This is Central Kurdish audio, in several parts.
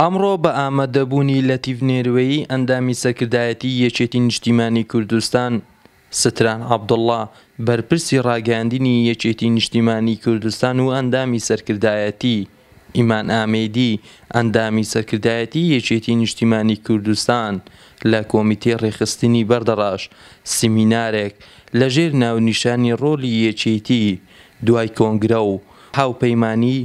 ئەمڕۆ بە ئامادەبوونی لەتیف نێروەیی ئەندامی سەرکردایەتی یەکێتی نیشتیمانی کوردستان، ستران عەبدوڵڵا بەرپرسی ڕاگەیاندنی یەکێتی نیشتیمانی کوردستان و ئەندامی سەرکردایەتی، ئیمان ئامێدی ئەندامی سەرکردایەتی یەکێتی نیشتیمانی کوردستان لە کۆمیتەی ڕێکخستنی بەردەڕەش سیمینارێک لەژێر ناونیشانی ڕۆلی یەکێتی دوای کۆنگرە و هاوپەیمانی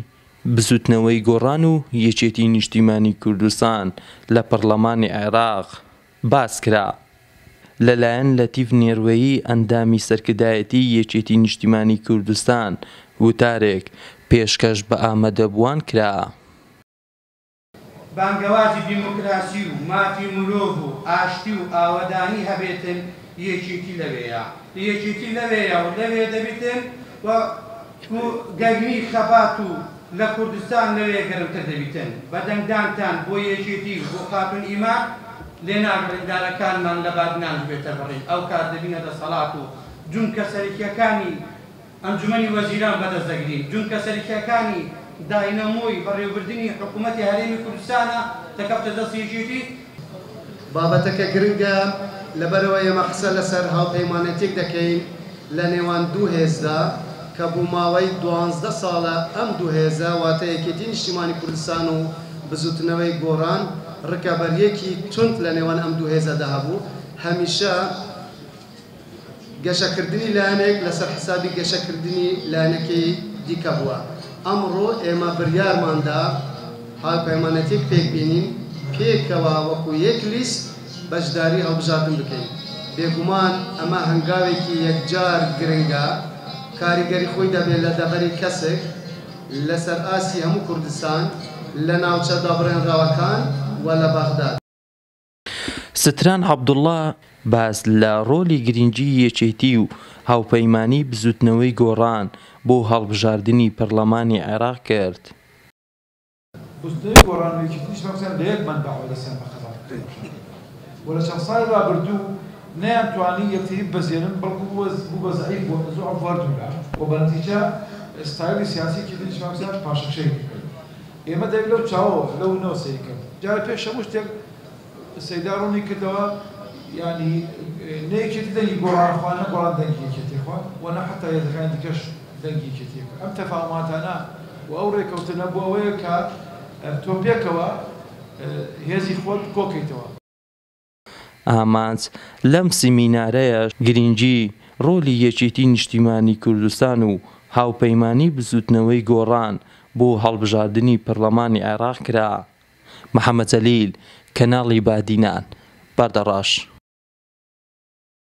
بزوتنەوەی گۆڕان و یەکێتی نیشتیمانی کوردستان لە پەڕلەمانی عێراق باس کرا لەلایەن لەتیف نێروەیی ئەندامی سەرکردایەتی یەکێتی نیشتیمانی کوردستان وتارێک پێشکەش بە ئامادەبووان کرا. بانگەوازی دیموکراسی و مافی مرۆڤ و ئاشتی و ئاوەدانی هەبێتن یەکێتی لەوێیە یەکێتی لەوێیە و لەوێ دەبیتن و گەرمی خەبات و لە کوردستان لەوێ گەرمتر دەبیتن بە دەنگدانتان بۆ یەکێتی و بۆ خاتوون ئیمان لێ ناگەڕێین دارەکانمان لە بادینانش بێتە بڕین ئەو کات دەبینە دەسەڵات و جونکە سەرەکیەکانی ئەنجومەنی وەزیران بەدەست دەگرین، جونکە سەرەکیەکانی داینەمۆی بەڕێوبردنی حکومەتی هەرێمی کوردستانە دەکەفتە دەست یەکێتی. بابەتەکە گرنگە لەبەرئەوەی ئێمە قسە لەسەر هاوپەیمانێتیەک دەکەین لە نێوان دوو هێزدا کە بو ماوەی دوانزدە ساڵە ئەم دوو هێزە واتە یەکێتی نیشتیمانی کوردستان و بزوتنەوەی گۆڕان ڕکەبەریەکی توند لە نێوان ئەم دوو هێزەدا هەبوو هەمیشە گەشەکردنی لایەنێک لەسەر حسابی گەشەکردنی لایەنەکەی دیکە بووە. ئەمڕۆ ئێمە بریارمان دا هاوپەیمانێتیەک پێکبێنین، پێکەوە وەکو یەک لیست بەشداری هەڵبژاردن بکەین. بێگومان ئەمە هەنگاوێکی یەکجار گرنگە، کاریگەری خۆی دەبێت لە دەڤەری کەسک، لەسەر ئاستی هەموو کوردستان، لە ناوچە دابڕێنراوەکان و لە بەغداد. ستران عەبدوڵڵا باس لە ڕۆلی گرنگی یەکێتی و هاوپەیمانی بزوتنەوەی گۆڕان بۆ هەڵبژاردنی پەرلەمانی عێراق کرد. بزوتنەوەی گۆڕان و یەکێتی نیشتمانی کوردستان لە یەک مەنبەعەوە دەستیان بە خەبات کردووە و لە چەند ساڵی ڕابردوو نەیانتوانی یەکتری ببەزێنن بەڵکو بوو بە زەعیف بووە زوعف هەردوولا و بە نەتیجە ستایلی سیاسی یەکێتی نیشتمانی کوردستان پاشەکشەی کرد. ئێمە دەبێت لەو چاوەوە لەو نەوە سەیری کەین. جارێ پێش هەموو شتێک سەیدا ڕوونی کردەوە یانی نە یەکێتی دەنگی گۆڕان خوا نە گۆڕان دەنگی یەکێتی خوا و نە حەتا هێزەکانی دیکەش دەنگی یەکێتی خوا. ئەم تەفاهوماتانە و ئەو ڕێکەوتنە بۆ ئەوەیە کە تۆ پێکەوە هێزی خۆت کۆکەیتەوە. ئامانج لەم سیمینارەیش گرینگی ڕۆلی یەکێتی نیشتیمانی کوردستان و هاوپەیمانی بزوتنەوەی گۆڕان بۆ هەڵبژاردنی پەرلەمانی عێراق کرا. محەمەد جەلیل، کەناڵی بادینان، بەردەڕەش.